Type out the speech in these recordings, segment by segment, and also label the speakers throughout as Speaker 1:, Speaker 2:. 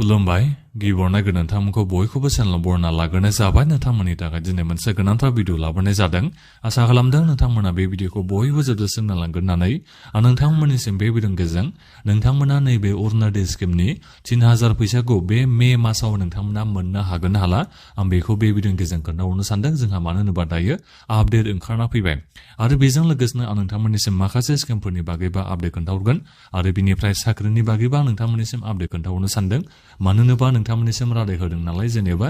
Speaker 1: खुलुमबाय गिबियावनो नोंथांमोनखौ बयखौबो चेनेल बरना लाग्रोनाय जाबाय नोंथांमोननि थाखाय दिनै मोनसे गोनांथार भिडिअ लाबोनाय जादों आसा खालामदों नोंथांमोना बे भिडिअखौ बयबो जोबजासिम नायलांगोन होननानै आं नोंथांमोननिसिम बे भिडिअनि गेजेरजों नोंथांमोना नैबे अरुणोदय स्किमनि 3000 फैसाखौ बे मे मासाव नोंथांमोना मोननो हागोन हाला आं बेखौ बे भिडिअनि गेजेरजों खोन्थाहरनो सानदों जोंहा मानो होनोबा दायो आपडेट ओंखारना फैबाय आरो बेजों लोगोसेनो आं नोंथांमोननिसिम माखासे स्किमफोरनि बागैबा आपडेट खोन्थाहरगोन आरो बिनिफ्राय साख्रिनि बागैबा नोंथांमोननिसिम आपडेट खोन्थाहरनो सानदों मानो होनोबा नोंथांमोननिसिम रादाय होदों नालाय जेनेबा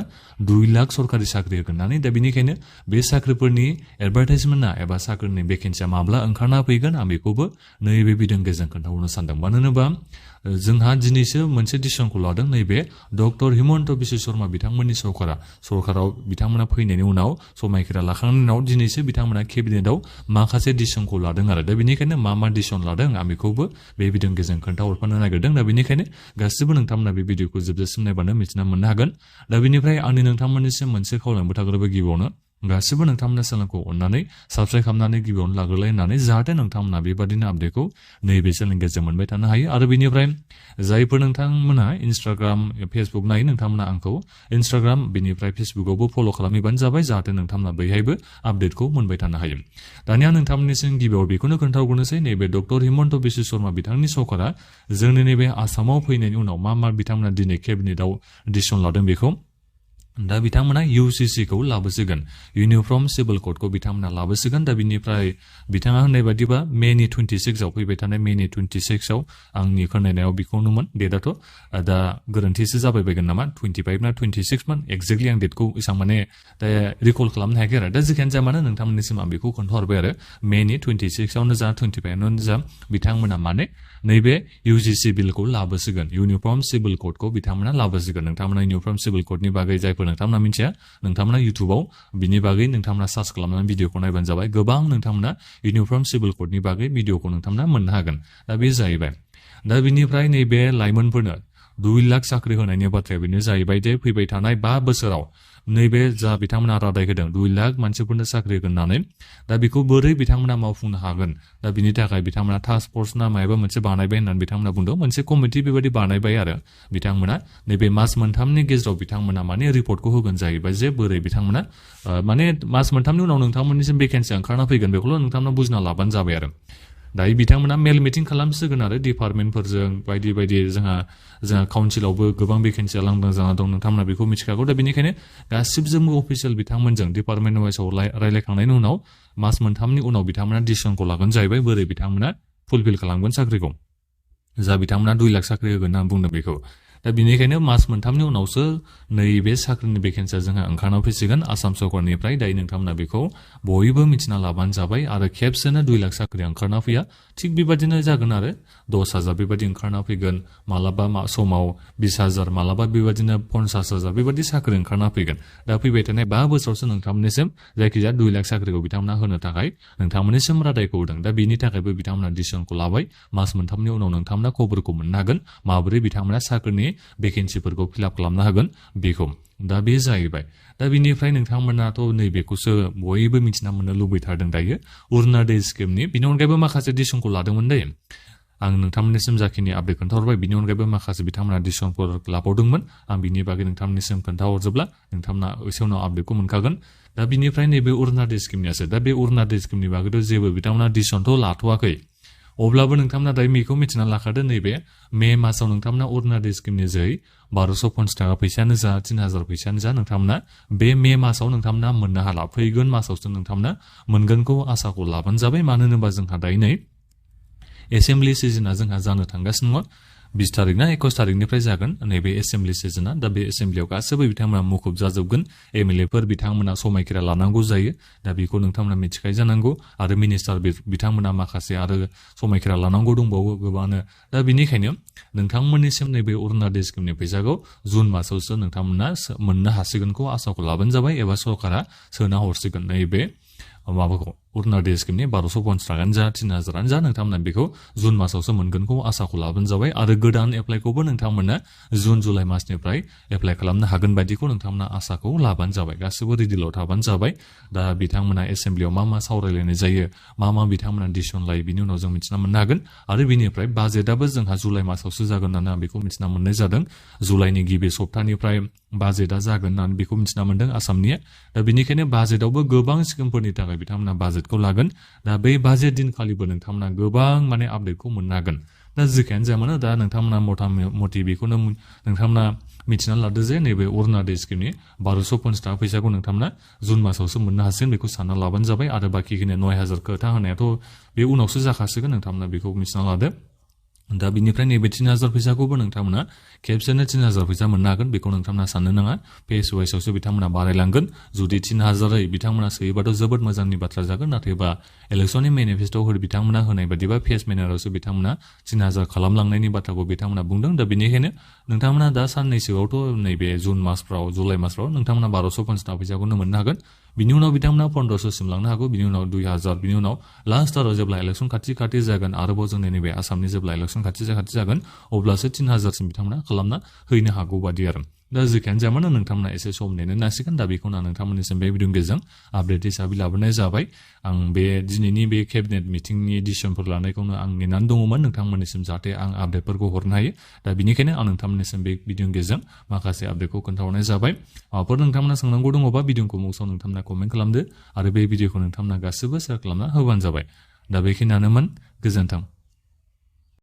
Speaker 1: 2 लाख सरकारि साख्रि होगोन होननानै दा बेनिखायनो बे साख्रिफोरनि एडभार्टाइजमेन्टआ एबा साख्रिनि भेकेन्सिया माब्ला ओंखारना फैगोन आं बेखौबो नैबे भिडिअनि गेजेरजों खोन्थाहरनो सानदों मानो होनोबा जोंहा दिनैसो मोनसे डिसिजनखौ लादों नैबे डक्टर हिमन्त बिश्व शर्मा बिथांमोननि सरकाराव बिथांमोना फैनायनि उनाव समायखिरा लाखांनायनि उनाव दिनैसो बिथांमोना केबिनेटआव माखासे डिसिजनखौ लादों आरो दा बेनिखायनो मा डिसिजन लादों आं बेखौबो बे भिडिअनि गेजेरजों खोन्थाहरफानो नागिरदों दा बेनिखायनो गासिबो नोंथांमोना बे भिडिअखौ जोबजासिम नायबानो मिथिना मोननो हागोन दा बेनिफ्राय आंनि नोंथांमोननिसिम मोनसे खावलायनोबो थाग्रोबाय गिबियावनो गासिबो नोंथांमोना चेनेलखौ अननानै साबस्क्राइब खालामनानै गिबियावनो लाग्रोलाय होननानै जाहाथे नोंथांमोना बेबादिनो आपडेटखौ नैबे चेनेलनि गेजेरजों मोनबाय थानो हायो आरो बेनिफ्राय जायफोर नोंथांमोना इन्स्टाग्राम फेसबुक नायो नोंथांमोना आंखौ इन्स्टाग्राम बेनिफ्राय फेसबुकआवबो फल' खालामहैबानो जाबाय जाहाथे नोंथांमोना बैहायबो आपडेटखौ मोनबाय थानो हायो दानिया नोंथांमोननिसिम गिबियाव बेखौनो खोन्थाहरनोसै नैबे डक्टर हिमन्त बिश्व शर्मा बिथांनि सरकारा जोंनि नैबे आसामाव फैनायनि उनाव मा बिथांमोना दिनै केबिनेटआव डिसिजन लादों बेखौ दा बिथांमोना UCC खौ लाबोसिगोन इउनिफर्म सिभिल कोडखौ बिथांमोना लाबोसिगोन दा बिनिफ्राय बिथाङा होननाय बादिबा मेनि 26 आव फैबाय थानाय मेनि 26 आव आंनि खोनानायाव बेखौनोमोन डेटआथ' दा गोरोन्थिसो जाबाय बायगोन नामा 25 ना 26 मोन एक्जेक्टलि आं डेटखौ एसां माने दा रिकल खालामनो हायाखै आरो दा जिखियानो जाया मानो नोंथांमोननिसिम आं बेखौ खोन्थाहरबाय आरो मेनि 26 आवनो जा 25 आवनो जा बिथांमोना माने नैबे UCC बिलखौ लाबोसिगोन इउनिफर्म सिभिल कोडखौ बिथांमोना लाबोसिगोन नोंथांमोना इउनिफर्म सिभिल कोडनि बागै जायफोर नोंथांमोना मिथिया नोंथांमोना इउटुबाव बिनि बागै नोंथांमोना सार्च खालामनानै भिडिअखौ नायबानो जाबाय गोबां नोंथांमोना इउनिफर्म सिभिल कोडनि बागै भिडिअखौ नोंथांमोना मोननो हागोन दा बे जाहैबाय दा बिनिफ्राय नैबे लाइमोनफोरनो 2 लाख साख्रि होनायनि बाथ्राया बेनो जाहैबाय जे फैबाय थानाय 5 बोसोराव नैबे जा बिथांमोना रादाय होदों 2 लाख मानसिफोरनो साख्रि होगोन होननानै दा बेखौ बोरै बिथांमोना मावफुंनो हागोन दा बिनि थाखाय बिथांमोना टास्क फर्स ना मायबा मोनसे बानायबाय होननानै बिथांमोना बुंदों मोनसे कमिटि बेबायदि बानायबाय आरो बिथांमोना नैबे मास मोनथामनि गेजेराव बिथांमोना माने रिपर्टखौ होगोन जाहैबाय जे बोरै बिथांमोना माने मास मोनथामनि उनाव नोंथांमोननिसिम भेकेन्सि ओंखारना फैगोन बेखौल' नोंथांमोना बुजिना लाबानो जाबाय आरो दायो बिथांमोना मेल मिटिं खालामसिगोन आरो डिपार्टमेन्टफोरजों बायदि जोंहा काउन्सिलावबो गोबां भेकेन्सिया लांदां जाना दं नोंथांमोना बेखौ मिथिखागौ दा बेनिखायनो गासिबजोंबो अफिसियेल बिथांमोनजों डिपार्टमेन्ट वाइसआव रायलायखांनायनि उनाव मास मोनथामनि उनाव बिथांमोना डिसिसनखौ लागोन जाहैबाय बोरै बिथांमोना फुलफिल खालामगोन साख्रिखौ जा बिथांमोना 2 लाख साख्रि होगोन होनना बुंदों बेखौ दा बेनिखायनो मास मोनथामनि उनावसो नैबे साख्रिनि भेकेन्सिया जोंहा ओंखारना फैसिगोन आसाम सरकारनिफ्राय दायो नोंथांमोना बेखौ बयबो मिथिना लाबानो जाबाय आरो खेबसेनो 2 लाख साख्रि ओंखारना फैया थिग बेबादिनो जागोन आरो 10,000 बेबादि ओंखारना फैगोन मालाबा समाव 20,000 मालाबा बेबादिनो 50,000 बेबादि साख्रि ओंखारना फैगोन दा फैबाय थानाय 5 बोसोरावसो नोंथांमोननिसिम जायखिजाया 2 लाख साख्रिखौ बिथांमोना होनो थाखाय नोंथांमोननिसिम रादायखौ होदों दा बेनि थाखायबो बिथांमोना डिसिसनखौ लाबाय मास मोनथामनि उनाव नोंथांमोना खबरखौ मोननो हागोन माबोरै बिथांमोना साख्रिनि भेकेन्सिफोरखौ फिलआप खालामनो हागोन बेखौ दा बे जाहैबाय दा बिनिफ्राय नोंथांमोनाथ' नैबेखौसो बयबो मिथिना मोननो लुबैथारदों दायो अरुणोदय स्किमनि बिनि अनगायैबो माखासे डिसिसनखौ लादोंमोन दे आं नोंथांमोननिसिम जाखिनि आपडेट खोन्थाहरबाय बिनि अनगायैबो माखासे बिथांमोना डिसिसनफोर लाबावदोंमोन आं बिनि बागै नोंथांमोननिसिम खोन्थाहरजोब्ला नोंथांमोना एसे उनाव आपडेटखौ मोनखागोन दा बिनिफ्राय नैबे अरुणोदय स्किमनियासो दा बे अरुणोदय स्किमनि बागैथ' जेबो बिथांमोना डिसिसनथ' लाथ'वाखै अब्लाबो नोंथांमोना दायो बेखौ मिथिना लाखादो नैबे मे मासाव नोंथांमोना अरुणोदय स्किमनि जोहै 1250 थाखा फैसायानो जा 3000 फैसायानो जा नोंथांमोना बे मे मासाव नोंथांमोना मोननो हाला फैगोन मासावसो नोंथांमोना मोनगोनखौ आसाखौ लाबानो जाबाय मानो होनोबा जोंहा दायो नै एसेम्बलि सिजोना जोंहा जानो थांगासिनो दङ 20 तारिख ना 21 तारिखनिफ्राय जागोन नैबे एसेम्बलि सिजोना दा बे एसेम्बलियाव गासैबो बिथांमोना मुखुब जाजोबगोन एमएलएफोर बिथांमोना समायखिरा लानांगौ जायो दा बेखौ नोंथांमोना मिथिखायो जानांगौ आरो मिनिस्टार बिथांमोना माखासे आरो समायखिरा लानांगौ दंबावो गोबांनो दा बेनिखायनो नोंथांमोननिसिम नैबे अरुणोदय स्किमनि फैसाखौ जुन मासावसो नोंथांमोना मोननो हासिगोनखौ आसाखौ लाबानो जाबाय एबा सरकारा सोना हरसिगोन नैबे माबाखौ अरुणादय स्किमनि 1250 थाखायानो जा 3000आनो जा नोंथांमोना बेखौ जुन मासावसो मोनगोनखौ आसाखौ लाबानो जाबाय आरो गोदान एप्लाइखौबो नोंथांमोना जुन जुलाइ मासनिफ्राय एप्लाइ खालामनो हागोन बायदिखौ नोंथांमोना आसाखौ लाबानो जाबाय गासैबो रेडिल' थाबानो जाबाय दा बिथांमोना एसेम्ब्लियाव मा सावरायलायनाय जायो मा बिथांमोना डिसिसन लायो बिनि उनाव जों मिथिना मोननो हागोन आरो बिनिफ्राय बाजेटआबो जोंहा जुलाइ मासावसो जागोन होननानै आं बेखौ मिथिना मोननाय जादों जुलाइनि गिबि सप्तानिफ्राय बाजेटआ जागोन होननानै बेखौ मिथिना मोनदों आसामनिया दा बेनिखायनो बाजेटआवबो गोबां स्किमफोरनि थाखाय बिथांमोना बाजेटखौ लागोन दा बै बाजेट दिनखालिबो नोंथांमोना गोबां माने आपडेटखौ मोननो हागोन दा जेखियानो जाया मानो दा नोंथांमोना मथि बेखौनो नोंथांमोना मिथिना लादो जे नैबे अरुणादय स्किमनि 1250 थाखा फैसाखौ नोंथांमोना जुन मासावसो मोननो हासिगोन बेखौ सानना लाबानो जाबाय आरो बाखिखिनि 9000 खोथा होनायाथ' बे उनावसो जाखासिगोन नोंथांमोना बेखौ मिथिना लादो दा बिनिफ्राय नैबे 3000 फैसाखौबो नोंथांमोना खेबसेनो 3000 फैसा मोननो हागोन बेखौ नोंथांमोना साननो नाङा फेस वाइसआवसो बिथांमोना बारायलांगोन जुदि 3000 बिथांमोना सोयोबाथ' जोबोद मोजांनि बाथ्रा जागोन नाथायबा इलेक्सननि मेनिफेस्ट'आव बिथांमोना होनाय बादिबा फेस मेनारावसो बिथांमोना 3000 खालामलांनायनि बाथ्राखौ बिथांमोना बुंदों दा बेनिखायनो नोंथांमोना दा साननैसोआवथ' नैबे जुन मासफ्राव जुलाइ मासफ्राव नोंथांमोना 1250 थाखा फैसाखौनो मोननो हागोन बिनि उनाव बिथांमोना 1500 लांनो हागौ बिनि उनाव 2000 बिनि उनाव लास्टाराव जेब्ला इलेक्सन खाथि जागोन आरोबाव जोंनि नैबे आसामनि जेब्ला इलेक्सन खाथि जागोन अब्लासो 3000सिम बिथांमोना खालामना हैनो हागौ बादि आरो दा जेखियानो जाया मानो नोंथांमोना एसे सम नेनो नांसिगोन दा बेखौनो नोंथांमोननिसिम बे भिडिअनि गेजेरजों आपडेट हिसाबै लाबोनाय जाबाय आं बे दिनैनि बे केबिनेट मिटिंनि डिसिसनफोर लानायखौनो आं नेनानै दङमोन नोंथांमोननिसिम जाहाथे आं आपडेटफोरखौ हरनो हायो दा बेनिखायनो आं नोंथांमोननिसिम बे भिडिअनि गेजेरजों माखासे आपडेटखौ खोन्थाहरनाय जाबाय माबाफोर नोंथांमोना सोंनांगौ दङबा भिडिअखौ मुक्सआव नोंथांमोना कमेन्ट खालामदो आरो बे भिडिअखौ नोंथांमोना गासिबो शेयार खालामना होबानो जाबाय दा बेखिनियानोमोन गोजोन्थों